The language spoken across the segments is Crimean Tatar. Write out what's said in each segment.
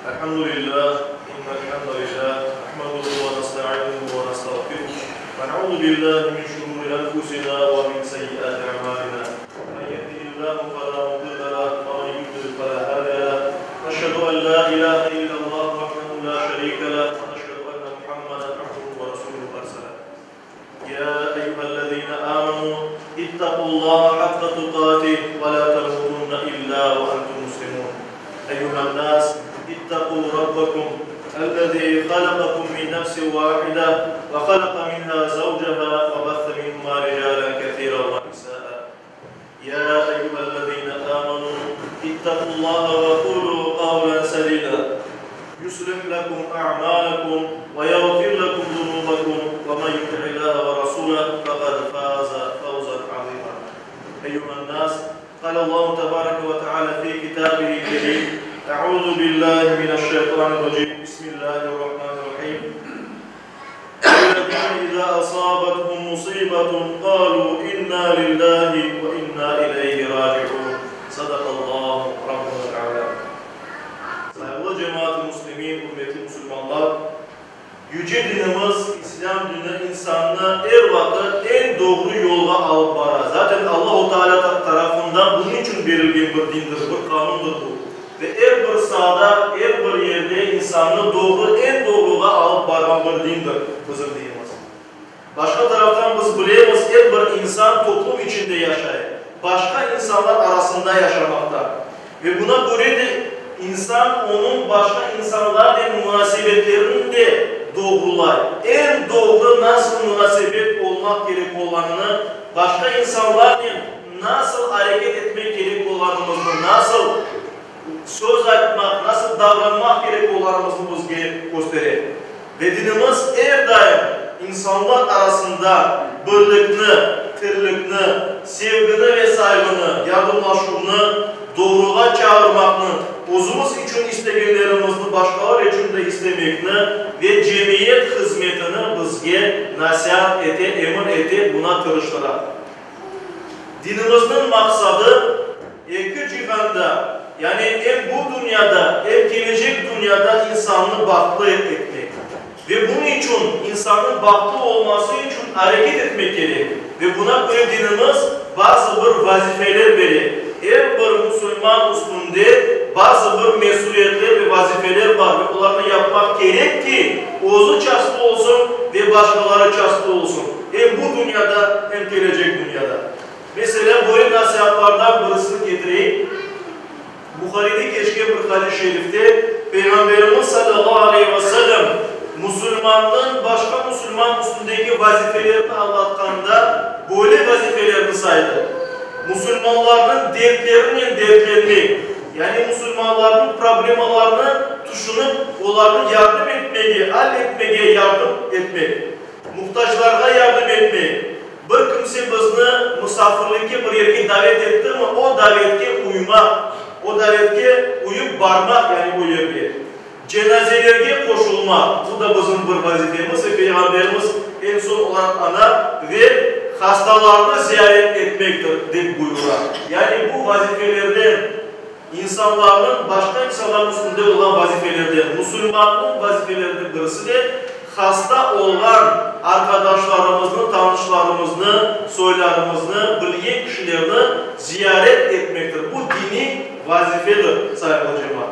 الحمد لله إن الحمد لله نحمده ونستعينه ونستغفره ونعوذ بالله من شرور أنفسنا ومن سيئات أعمالنا من يهده الله فلا مضل له ومن يضلل فلا هادي له نشهد أن لا إله إلا الله وحده لا شريك له ونشهد أن محمدا عبده ورسوله أرسله يا أيها الذين آمنوا اتقوا الله حق تقاته ولا تموتن إلا وأنتم مسلمون أيها الناس اتقوا ربكم الذي خلقكم من نفس واحدة وخلق منها زوجها وبث منهما رجالا كثيرا ونساء يا أيها الذين آمنوا اتقوا الله وقولوا قولا سديدا يصلح لكم أعمالكم ويغفر لكم ذنوبكم ومن يطع الله ورسوله فقد فاز فوزا عظيما أيها الناس قال الله تبارك وتعالى في كتابه الكريم أعوذ بالله من الشيطان الرجيم بسم الله الرحمن الرحيم الذين إذا أصابتهم مصيبة قالوا إنا لله وإنا إليه راجعون صدق الله ربنا الأعلى Sayğılı cemaat-ı müslimin, ürmetli musulmanlar, yüce dinimiz, İslâm dini insannı er vaqıt eñ doğru yolğa alıp bara. Zaten Allahu Teala tarafından bunıñ içün berilgen bir dindir, bir qanundır bu. Ve er bir saada, er bir yerde insannı doğru, eñ doğruğa alıp barğan bir dindir bizim dinimiz. Başqa taraftan biz bilemiz, er bir insan toplum içinde yaşay, başqa insanlar arasında yaşamaqta. Ve buna köre de insan onıñ başqa insanlarnen munasebetlerini de doğrulay. Eñ doğru nasıl munasebet olmaq kerek olğanını, başqa insanlarnen nasıl areket etmek kerek olğanımıznı, nasıl söz aytmaq, nasıl davranmaq kerek olğanımıznı bizge köstere. Ve dinimiz er daim insanlar arasında birlikni, tirlikni, sevgini ve sayğını, yardımlaşuvnı, doğruğa çağırmaqnı, özümiz içün istegenlerimizni başqalar içün de istemekni ve cemiyet hızmetini bizge nasiat ete, emir ete, buna tırıştıra. Dinimizniñ maqsadı, eki cihanda, yani em bu dünyada, em kelecek dünyada insannı bahtlı etmek. Ve bunıñ içün, insannıñ bahtlı olması içün areket etmek kerek. Ve buna köre dinimiz bazı bir vazifeler bere. Er bir musulman üstünde bazı bir mesüliyetler ve vazifeler bar ve olarnı yapmaq kerek ki, özü çastlı olsun ve başqaları çastlı olsun, em bu dünyada, em kelecek dünyada. Meselâ, böyle nasiatlardan birisini ketireyik. Buhariyde keçken bir hadis-i şerifte Peyğamberimiz salâllahu aleyhi ve sellem musulmannıñ başqa musulman üstündeki vazifelerini añlatqanda böyle vazifelerni saydı, Musulmanlarnıñ dertlerinen dertlenmek, yani musulmanlarnıñ problemalarını tüşünip, olarnı yardım etmege, al etmege yardım etmek, muhtaclarğa yardım etmek, Bir kimse bizni musafirlikke bir yerge davet ettimi, o davetke uymaq, o davetke uyıp barmaq, yani o yerge. Cenazelerge qoşulmaq, bu da bizim bir vazifemiz ve Peyğamberimiz eñ soñ olaraq ana ve hastalarnı ziyaret etmektir, dep buyura. Yani bu vazifelerden, insanlarnıñ başqa insanlarnıñ üstünde olğan vazifelerden, musulmannıñ vazifelerinden birisi de, Hasta olğan arqadaşlarımıznı, tanışlarımıznı, soylarımıznı, bilgen kişilerni ziyaret etmektir. Bu diniy vazifedir, sayğılı cemaat.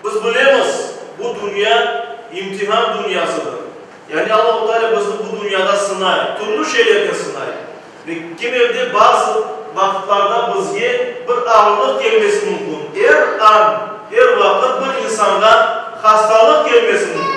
Biz bilemiz, bu dünya imtihan dünyasıdır. Yani Allahu Teala bizni bu dünyada sınay, türlü şeylernen sınay. Ve kimerde bazı vaqıtlarda bizge bir ağırlıq kelmesi mümkün. Er an, er vaqıt bir insanğa hastalıq kelmesi mümkün.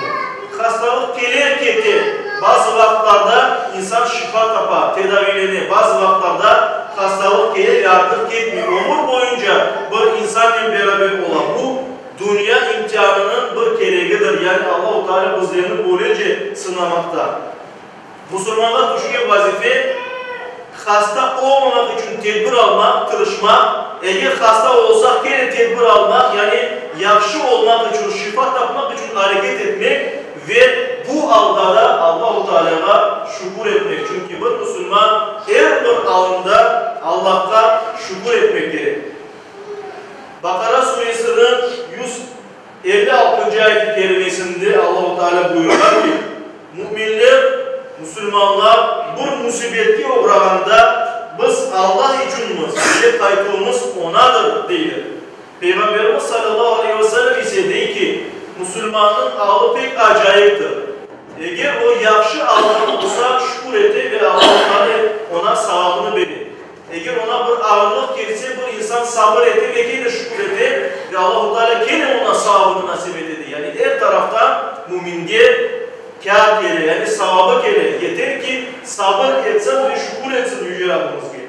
Hastalıq kele, kete. Bazı vaqıtlarda insan şifa tapa, tedaviylene, bazı vaqıtlarda hastalıq kele ve artıq ketmey, ömür boyunca bir insannen beraber ola. Bu, dünya imtianınıñ bir keregidir, yani Allahu Teala bizlerni böylece sınamaqta. Musulmanğa tüşken vazife, hasta olmamaq içün tedbir almaq, tırışmaq, eger hasta olsaq, kene tedbir almaq, yani yahşı olmaq içün, şifa tapmaq içün areket etmek ve bu alda da Allahu Tealâğa şükür etmek, çünki bir musulman er bir alında Allahqa şükür etmek kerek. Baqara suresiniñ. 56-ncı ayet-i kerimesinde Allahu Teala buyura ki, Müminler, musulmanlar bir musibetke oğrağanda, biz Allah içünmiz ve qaytuvımız Onadır, deyler. Peyğamberimiz salâllahu aleyhi ve sellem ise dey ki, Musulmannıñ alı pek acayiptir. Eger o yahşı alda olsa, şükür ete ve Allahu Teala oña savabını bere. Eger oña bir ağırlıq kelse, bir insan sabır ete ve kene şükür ete ve Allahu Teala kene oña savabını nasip etedi. Yani er taraftan müminge kâr kele, yani savabı kele. Yeter ki, sabır etsin ve şükür etsin Yüce Rabbimizge.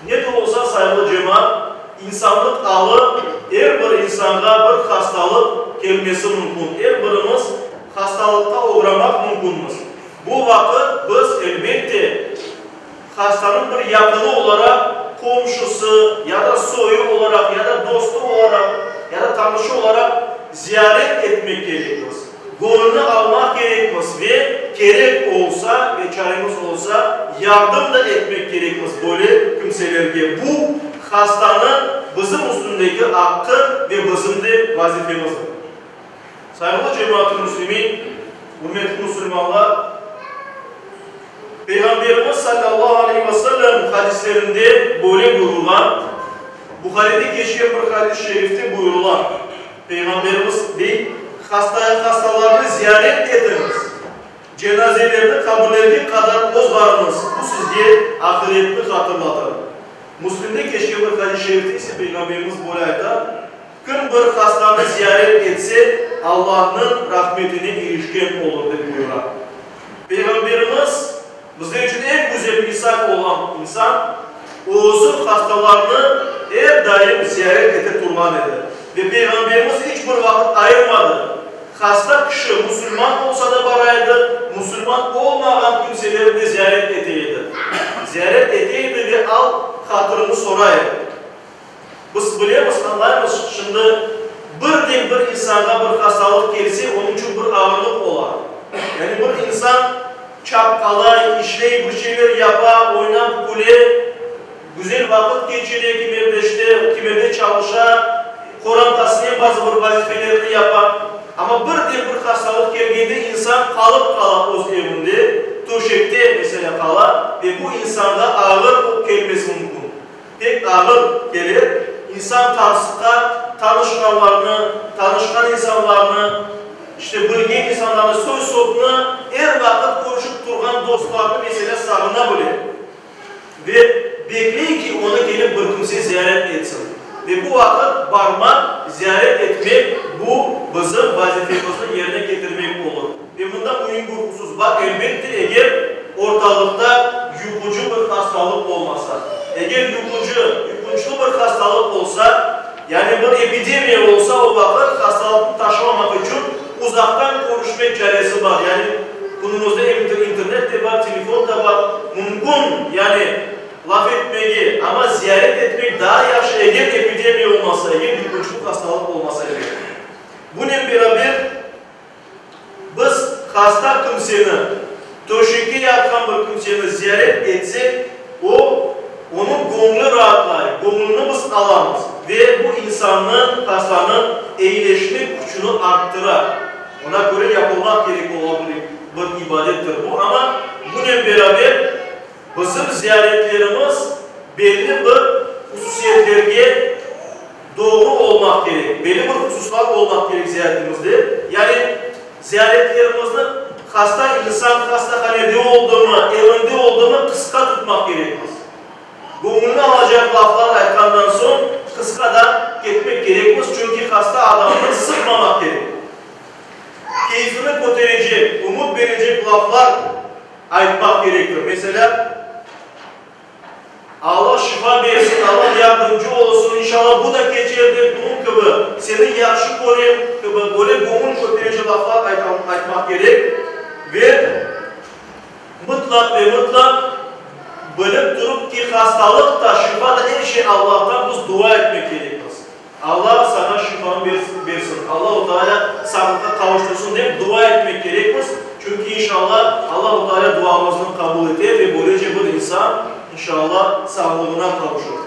Ne de olsa, sayğılı cemaat, insanlıq alı, er bir insanğa bir hastalıq kelmesi mümkün, er birimiz hastalıqqa oğramaq mümkünmiz. Bu vaqıt biz, elbette, hastanıñ bir yaqını olaraq, qomşusı, ya da soyu olaraq, ya da dostu olaraq, ya da tanışı olaraq ziyaret etmek kerekmiz, göñlüni almaq kerekmiz ve kerek olsa ve çaremiz olsa, yardım da etmek kerekmiz böyle kimselerge. Bu, hastanıñ bizim üstündeki aqqı ve bizim de vazifemizdir. Sayğılı cemaat-ı müslimin, ürmetli musulmanlar! Peyğamberimiz salâllahu aleyhi ve sellem hadislerinde böyle buyurılğan, Buharide keçken bir hadis-i şerifte buyurıla, Peyğamberimiz dey, Hastaya hastalarnı ziyaret etiñiz, cenazelerni qabirlerge qadar ozğarıñız, bu sizge ahiretni hatırlatır. Müslimde keçken bir hadis-i şerifte ise Peyğamberimiz böyle ayta, Kim bir hastanı ziyaret etse, Allahnıñ rahmetine irişken olur, dep buyura. Peyğamberimiz, bizler içün eñ güzel misal olğan insan, özü hastalarnı er daim ziyaret ete turğan edi. Ve Peyğamberimiz iç bir vaqıt ayırmadı, hasta kişi musulman olsa da bara edi, musulman olmağan kimselerni de ziyaret ete edi. Ziyaret ete edi ve al-hatırını soray edi. Biz bilemiz, añlaymız, şimdi bir de bir insanğa bir hastalıq kelse, onıñ içün bir ağırlıq ola. Yani bir insan çapqalay, işley, bir şeyler yapa, oynap, küle, güzel vaqıt keçire kimerde işte, kimerde çalışa, qorantasınen bazı bir vazifelerini yapa. Amma bir de bir hastalıq kelgende insan qalıp qala öz evinde, töşekte, meselâ, qala ve bu insanğa ağır kelmesi mümkün. Pek ağır kele, insan tarsıqa, tanışqanlarnı, tanışqan insanlarnı, işte, bilgen insanlarnı, soy-sopnı, er vaqıt körüşip turğan dostlarnı, meselâ, sağına bile ve bekley ki, onı kelip bir kimse ziyaret etsin. Ve bu vaqıt barmaq, ziyaret etmek, bu bizim vazifemizni yerine ketirmek olur. Ve mında müim bir husus bar, elbette, eger ortalıqta yuqucı bir hastalıq olmasa. Eger yuqucı, yuqunçlı bir hastalıq olsa, yani bir epidemiya olsa, o vaqıt hastalıqnı taşımamaq içün uzaqtan körüşmek çaresi bar. Yani künümizde em internet de bar, telefon da bar, mümkün, yani laf etmege, amma ziyaret etmek daa yahşı, eger epidemiya olmasa, eger yuqunçlı hastalıq olmasa, elbette. Bunen beraber. Biz hasta kimseni, töşekke yatqan bir kimseni ziyaret etsek, o, onıñ göñlü raatlay, göñlüni biz alamız ve bu insannıñ, hastanıñ eyileşme küçüni arttıra. Ona köre yapılmaq kerek olğan bir ibadettir bu. Amma bunen beraber bizim ziyaretlerimiz belli bir hususiyetlerge Doğru olmaq kerek, belli bir hususlar olmaq kerek ziyaretimizde. Yani ziyaretlerimizni hasta insan hastahanede oldumı, evinde oldumı qısqa tutmaq kerekmiz. Göñülni alacaq laflar aytqandan soñ qısqadan ketmek kerekmiz, çünki hasta adamnı sıqmamaq kerek. Keyfini köterecek, ümüt berecek laflar aytmaq kerektir. Meselâ. Alla şifa bersin, Alla yardımcı olsun, inşalla bu da keçer dep bunıñ kibi, seni yahşı körem kibi böyle göñül köterici laflar aytmaq kerek ve mıtlaq ve mıtlaq bilip turup ki, hastalıq da, şifa da er şey Allahtan, biz dua etmek kerekmiz. Alla saña şifanı bersin, Allahu Teala sağlıqqa qavuştırsın dep dua etmek kerekmiz, çünki inşalla Allahu Teala duamıznı qabul eter ve böylece bir insan inşalla sağlığına qavuşır.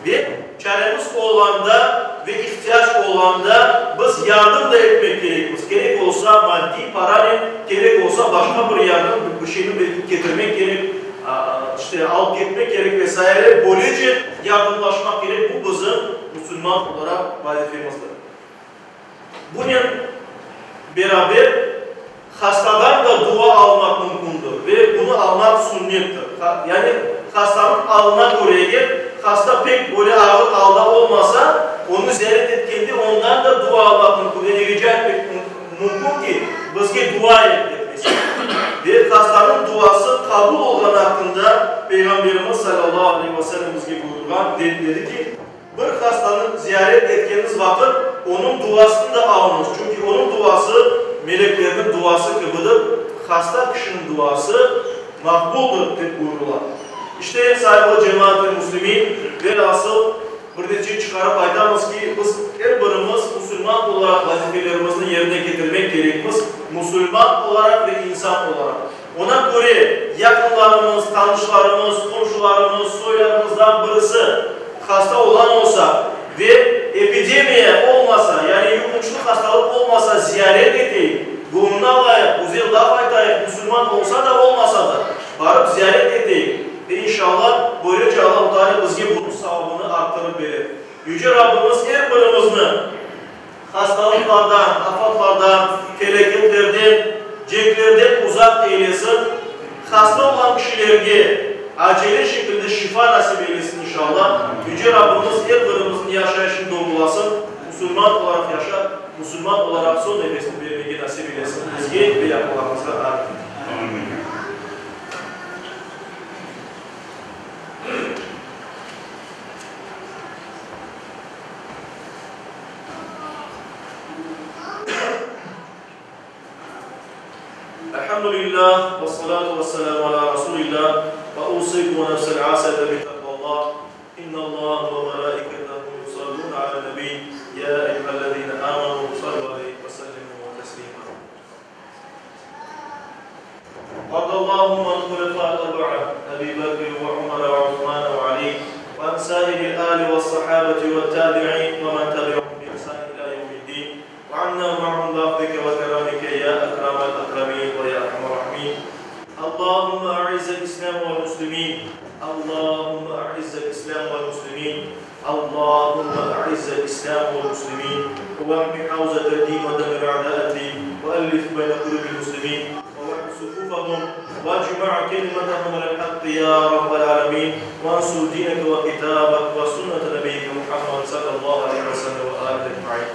Ve çaremiz olğanda. ve ihtiyac olğanda biz yardım da etmek kerekmiz. Kerek olsa maddiy, paranen, kerek olsa başqa bir yardım, bir şeyni belki ketirmek kerek, işte alıp ketmek kerek ve saire, böylece yardımlaşmaq kerek, bu bizim musulman olaraq vazifemizdir. Bunen beraber hastadan da dua almaq mümkündir ve bunı almaq sünnettir. Yani hastanıñ alına köre, eger hasta pek böyle ağır alda olmasa, onı ziyaret etkende ondan da dua almaq mümkün, yani rica etmek mümkün ki, bizge dua et dep, meselâ. Ve hastanıñ duası qabul olğanı aqqında Peyğamberimiz salâllahu aleyhi ve sellem bizge buyurğan, dedi ki, Bir hastanı ziyaret etkeniz vaqıt, onıñ duasını da alıñız, çünki onıñ duası meleklerniñ duası kibidir, hasta kişiniñ duası maqbuldır, dep buyurıla. İşte, sayğılı cemaat-i müslimin, velâsıl, bir netice çıqarıp aytamız ki, biz er birimiz musulman olaraq vazifelerimizni yerine ketirmek kerekmiz, musulman olaraq ve insan olaraq. Oña köre, yaqınlarımız, tanışlarımız, qomşularımız, soylarımızdan birisi hasta olğan olsa ve epidemiya olmasa, yani yuqunçlı hastalıq olmasa, ziyaret eteyik, göñlüni alayıq, güzel laf aytayıq, musulman olsa da, olmasa da, barıp ziyaret eteyik ve inşallah, böylece Allahu Teala bizge bunıñ savabını arttırıp berer. Yüce Rabbimiz er birimizni Hastalıqlardan, afatlardan, felâketlerden, cenklerden uzaq eylesin, hasta olğan kişilerge acele şekilde şifa nasip eylesin inşallah. Yüce Rabbimiz er birimizniñ yaşayışını doğrulasın, musulman olaraq yaşap, musulman olaraq soñ nefesini bermege nasip eylesin bizge ve yaqınlarımızğa. Amin. Elhamdülillah, vessalatu vesselamu ala Rasulillah, ve usıykum ve nefsel asiyete bi takvallah, İnnallah ve melaiketehu yusallune ala nebi, ya eyyühellezine amenu sallu aleyhi ve sellimu teslima. Radallahu an hulefâ'il erba'a, Ebi Bekr ve Umer ve Osman ve Ali, ve an sâiril âli ve's-sahâbeti ve't-tâbi'in ve men tebi'ahum bi ihsân ilâ yevmiddîn, ve annâ ma'ahum bi afvike ve keramike yâ ekremel ekremin ve yâ erhamer rahimin. Allahümme a'izzel İslâm ve'l-muslimîn, Allahümme a'izzel İslâm ve'l-muslimîn, Allahümme a'izzel İslâm ve'l-muslimîn, ve'hmi havzeted-din ve demir a'dâ'ed-din, ve'ellif beyne kulûbil-muslimîn, ve-vahhid sufûfehum, ve'cma' kelimetehum alel-haqqi yâ Rabbel âlemin, ve'nsur dîneke ve kitâbek ve sünnete nebiyyike Muhammed sallallahu aleyhi ve sellem ve âlihi ecmaîn.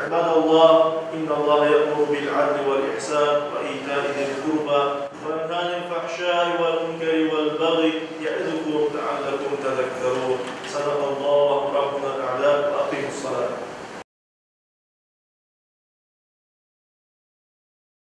İbâdallah, İnnallâhe ye'muru bil-'adli vel-ihsân ve îtâi zil-kurbâ ve yenhâ anil-fahşâi vel-münkeri vel-bagyi.